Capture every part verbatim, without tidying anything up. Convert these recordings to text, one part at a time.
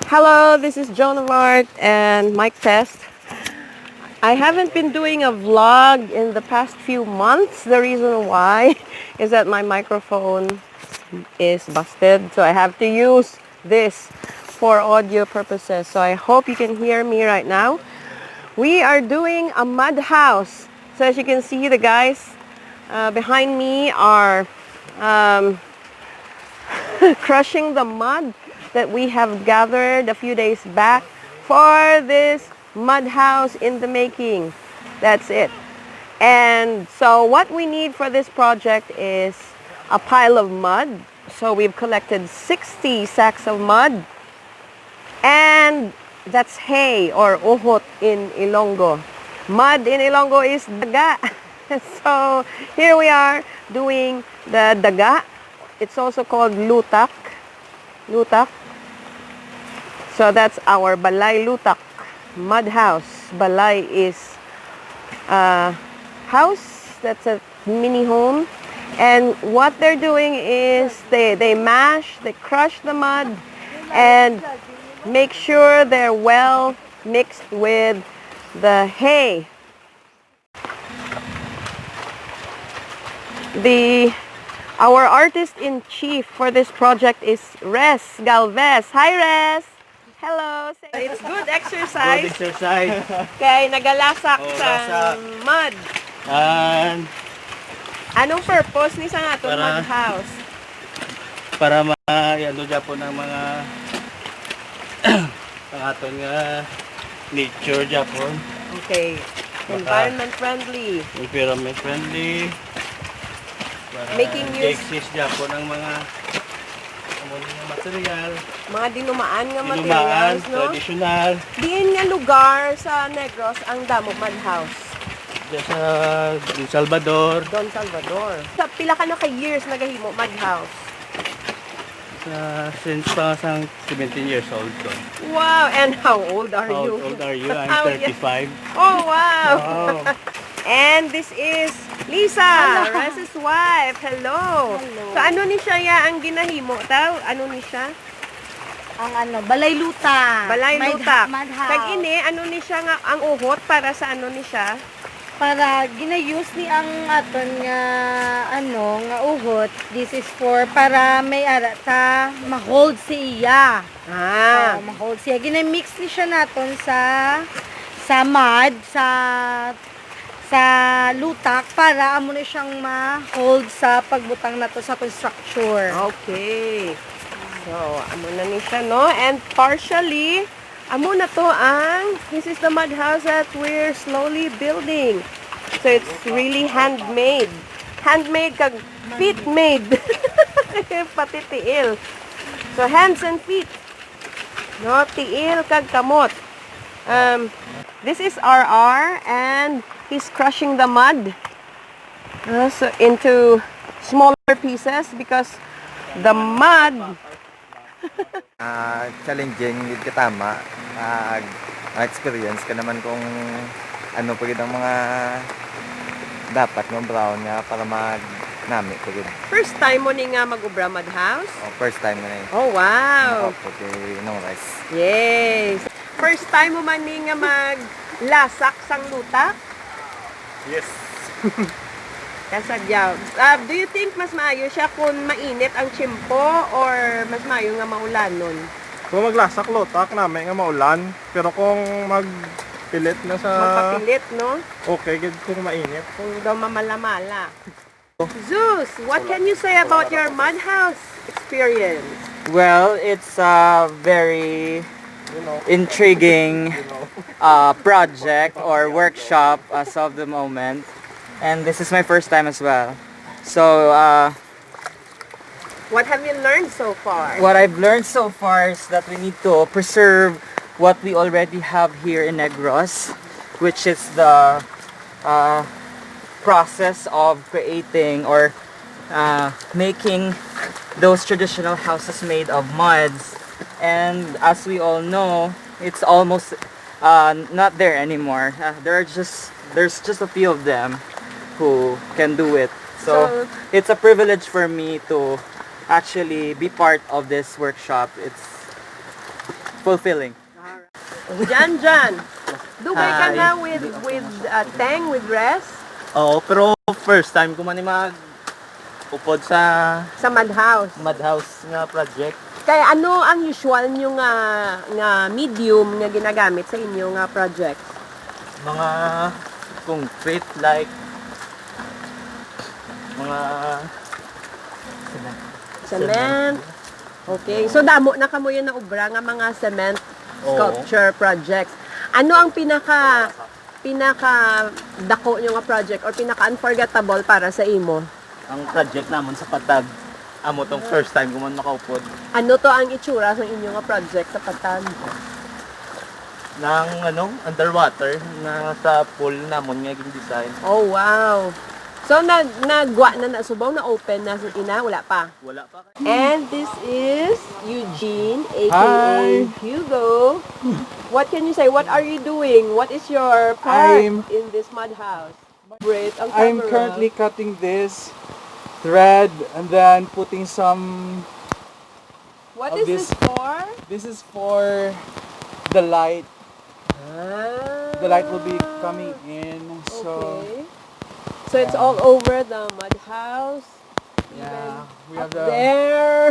Hello, this is Joan of Arc and mic test. I haven't been doing a vlog in the past few months. The reason why is that my microphone is busted, so I have to use this for audio purposes. So I hope you can hear me right now. We are doing a mud house. So as you can see, the guys uh, behind me are um, crushing the mud that we have gathered a few days back for this mud house in the making. That's it. And so what we need for this project is a pile of mud. So we've collected sixty sacks of mud. And that's hay or uhot in Ilonggo. Mud in Ilonggo is daga. So here we are doing the daga. It's also called lutak. Lutak. So that's our balay lutak, mud house. Balay is uh, house. That's a mini home. And what they're doing is they, they mash, they crush the mud, and make sure they're well mixed with the hay. The our artist in chief for this project is Res Galvez. Hi, Res. Hello. It's good exercise. Good exercise. Kay nagalasak Oh, sa lasak. Mud. And Anong purpose ni sa aton Para mud house? Para ma ano gyapon ang mga ang aton nga nature gyapon. Okay. Maka- Environment friendly. Environment friendly. Para Making use exist gyapon ang mga amo nga material. Mga dinumaan nga Dinumaan, materials, no? Traditional. Diin nga lugar sa Negros ang damo mud house? Diyan sa Don Salvador. Don Salvador. Sa pila ka na ka years nagahimo mud house? Sa, since pa sang seventeen years old ko. Wow! And how old are How you? Old are you? I'm How y- thirty-five. Oh, wow! Wow. And this is Lisa, Hello. Res's wife. Hello. Hello. So, ano ni siya ya ang ginahimo? Taw, ano ni siya? Ang ano, balay luta. Balay Mad-, lutak. Madhouse. Kag ini, ano ni siya nga, ang uhot para sa ano ni siya? Para ginayos ni ang aton nga, ano, nga uhot. This is for, para may ara ta, ma-hold siya. Ah. Oh, ma-hold siya. Ginamix ni siya naton sa, sa mud, sa sa lutak para amo na siyang ma-hold sa pagbutang nato sa construction. Okay. So, amo na ni siya, no? And partially, amo na to ang, this is the mud house that we're slowly building. So, it's really handmade. Handmade kag feet made. Pati tiil. So, hands and feet. No, tiil kag kamot. Um, this is R R, and he's crushing the mud, uh, so into smaller pieces because the mud Ah, challenging gid ka, tama. Ah, ag-, experience ka naman kung ano pa gid ang mga dapat mo brown nga para mag-nami pa gid. First time mo ni nga mag-ubra mud house? Oh, first time na eh. Oh, wow. Ako po kay Nong Rice. Yes. First time mo man ni nga maglasak sang lutak? Yes. Kasadya. Ah, do you think mas maayo siya kung mainit ang tiyempo or mas maayo nga maulanon? Kung maglasak lutak, nami nga maulan. Pero kung magpilit na sa Magpapilit, no? Okay gid kung mainit. Kung daw mamala-mala. Zeus, what can you say about your mud house experience? Well, it's a very intriguing uh, project or workshop as of the moment. And this is my first time as well. So, uh, What have you learned so far? What I've learned so far is that we need to preserve what we already have here in Negros, which is the uh, process of creating or uh, making those traditional houses made of muds. And as we all know, it's almost uh, not there anymore. Uh, there are just there's just a few of them who can do it. So, So it's a privilege for me to actually be part of this workshop. It's fulfilling. Jan Jan, dugay ka Hi. na with with uh, Teng, with Res? Oo, pero first time ko man ni mag upod sa Sa Madhouse. Madhouse nga project. Kay ano ang usual nyo nga nga medium nga ginagamit sa inyo nga project? Mga concrete, like mga Cement. Okay. So damo na kamo yung naubra nga mga cement Oo. sculpture projects. Ano ang pinaka pinaka dako nyo nga project or pinaka unforgettable para sa imo? Ang project namon sa Patag, amo tong first time ko man makaupod. Ano to ang itsura sa inyo nga project sa Patag? Nang ano, underwater na sa pool namon nga gin-design. Oh, wow. So nag nagwa na na subaw na open na sa ina, wala pa. Wala pa. And this is Eugene, aka Hi. Hugo. What can you say? What are you doing? What is your part I'm- in this mud house? Great. Ang I'm camera. Currently cutting this thread and then putting some. What of is this this- for? This is for the light. Ah. The light will be coming in. So Okay. So it's all over the mud house. Yeah, we Up have the there.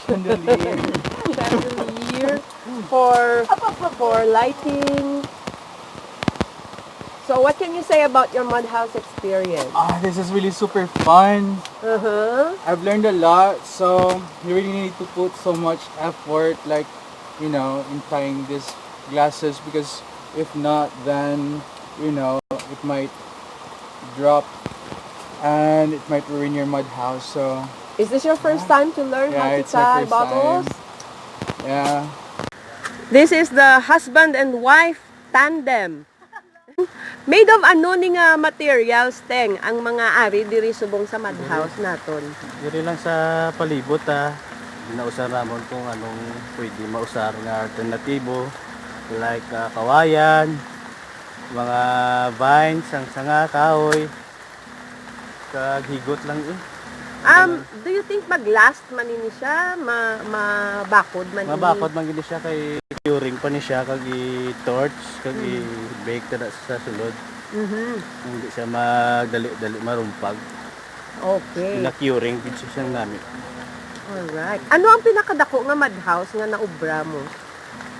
Chandelier. Chandelier for for lighting. So what can you say about your mud house experience? Ah, this is really super fun. Uh-huh. I've learned a lot, so you really need to put so much effort, like, you know, in tying these glasses, because if not, then, you know, it might drop and it might ruin your mud house. So Is this your first time to learn how yeah, to it's my tie first bottles? Time. Yeah. This is the husband and wife tandem. Made of ano ni nga materials, Teng, ang mga ari diri subong sa mud house naton? Diri lang sa palibot, ah, ginausar namon kung anong pwede mausar nga alternatibo, like, ah, kawayan, mga vines, ang sanga, kahoy, kag higot lang eh. Um, do you think mag-last man ini siya? Ma mabakod man ini? Mabakod man gini siya kay curing pa ni siya kag i-torch kag i-bake ta sa sulod. Mhm. Hindi siya magdali-dali marumpag. Okay. Pina-curing gid siya siyang nami. Alright. Ano ang pinakadako nga mud house nga naubra mo?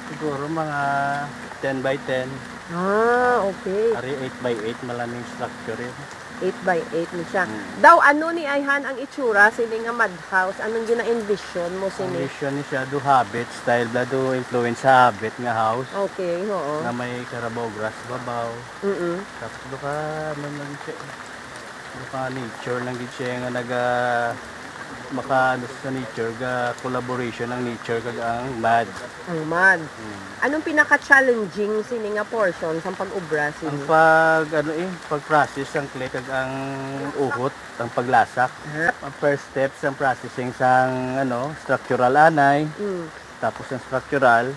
Siguro mga ten by ten. Ah, okay. Ari eight by eight malaning structure yun. Eight by eight ni siya. Mm. Daw ano ni ayhan ang itsura sini nga mud house? Anong gina-envision mo Ang sini? vision ni siya do habit style bla do influence sa habit nga house Okay, oo. Na may carabao grass babaw. Mm. Tapos do ka ano lang siya. Do ka nature lang gid siya nga naga maka ano sa nature ga collaboration ang nature kag ang mud. Ang mud. Hmm. Anong pinaka-challenging sini nga portion sa pag-ubra Ang sini? pag ano eh, pag-process ang clay kag ang uhot, ang paglasak. Ha? Ang first step sa processing sang ano, structural anay, Mm. tapos ang structural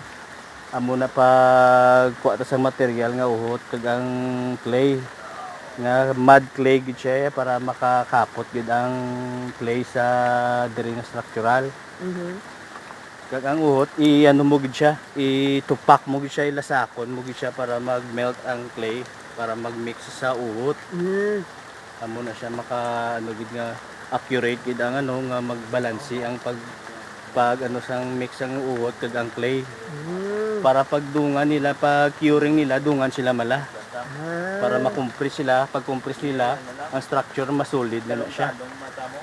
amo na pag kuha ta sang material nga uhot kag ang clay nga mud clay gid siya eh, para makakapot gid ang clay sa diri nga structural. Mhm. Kag ang uhot, i-ano mo gid siya, itupak mo gid siya, ilasakon mo gid siya para mag-melt ang clay, para mag-mix sa uhot. Mm. Amo na siya maka ano gid nga accurate gid ang ano nga magbalanse ang pag pag ano sang mix ang uhot kag ang clay. Mm. Para pag dungan nila, pag curing nila, dungan sila mala. Ah. Para makumpres sila, pag compress nila, ang structure masolid na, na siya.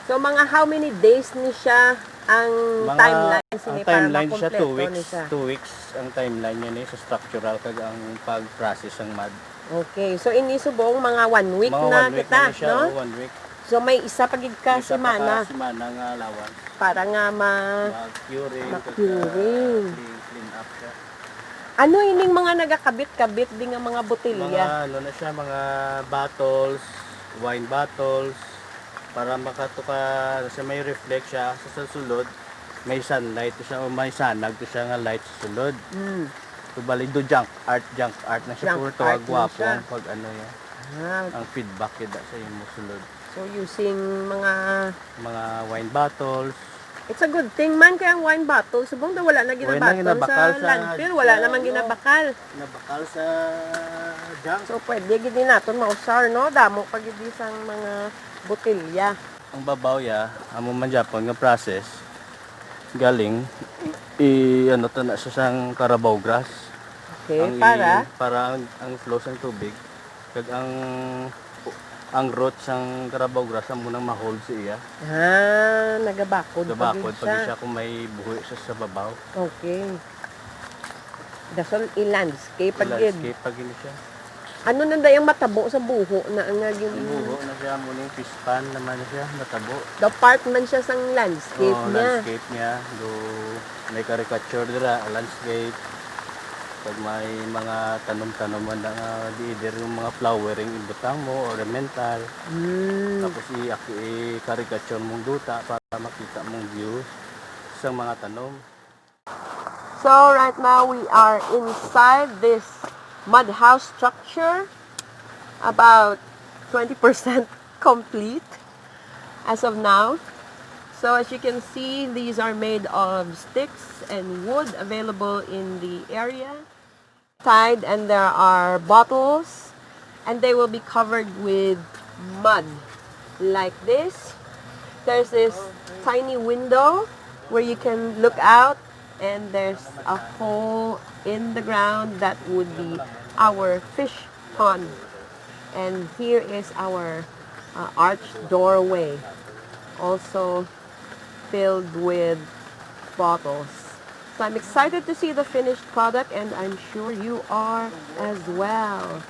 So mga how many days ni siya ang Mga, timeline sini ang para timeline siya, two makompleto weeks. ni siya? Two weeks ang timeline niya ni sa structural kag ang pag-process ng mud. Okay. So ini subong mga one week Mga na one week kita, na ni siya, no? oh, one week. So may isa pa gid ka Isa pa semana ka semana nga allowance. para nga ma Mag-curing, Mag-curing. clean, clean up siya. Ano ining mga nagakabit-kabit di nga mga Mga botelya? ano na siya, mga bottles, wine bottles, para makatuka, kasi may reflect siya sa, sa sulod, may sunlight to siya o may sanag to siya nga light sa sulod. Mm. So bali do junk art, junk art na siya, Junk puro art tawag na gwapo siya. Ang pag ano niya. Ah, Ang feedback yun sa imo sulod. so using mga Mga wine bottles, It's a good thing man kay ang wine bottle, subong daw wala na Wala na ginabaton ginabakal sa sa landfill, wala na man ginabakal. Nabakal sa junk. So, pwede gid ni naton mausar, no? Damo pa gid sang mga botelya. Ang babaw ya, amo man gyapon nga process, galing, i ano to na siya sang carabao grass. Okay, Ang i- para? Para ang, ang flow sang tubig, kag ang ang root sang carabao grass amo nang ma-hold sa iya. Ah, nagabakod pa gid Gabakod siya. pag siya kung may buhi siya sa babaw. Okay. Dasol i-landscape pa gid. Landscape pa gid siya. Ano na dayang matabo sa buho na nga gin- Ang buho na siya, amo ning fish pond naman na siya, matabo. Daw part man siya sang landscape Oo, niya. Landscape niya. Do may caricature dira, landscape. Pag may mga tanom-tanom man na nga, di either yung mga flowering ibutang mo, ornamental. Hmm. Tapos i-, i-caricature mong duta para makita mong view sa mga tanom. So right now we are inside this mud house structure, about twenty percent complete as of now. So as you can see, these are made of sticks and wood available in the area. Tied, and there are bottles, and they will be covered with mud like this. There's this tiny window where you can look out, and there's a hole in the ground that would be our fish pond. And here is our uh, arch doorway, also filled with bottles. So I'm excited to see the finished product, and I'm sure you are as well.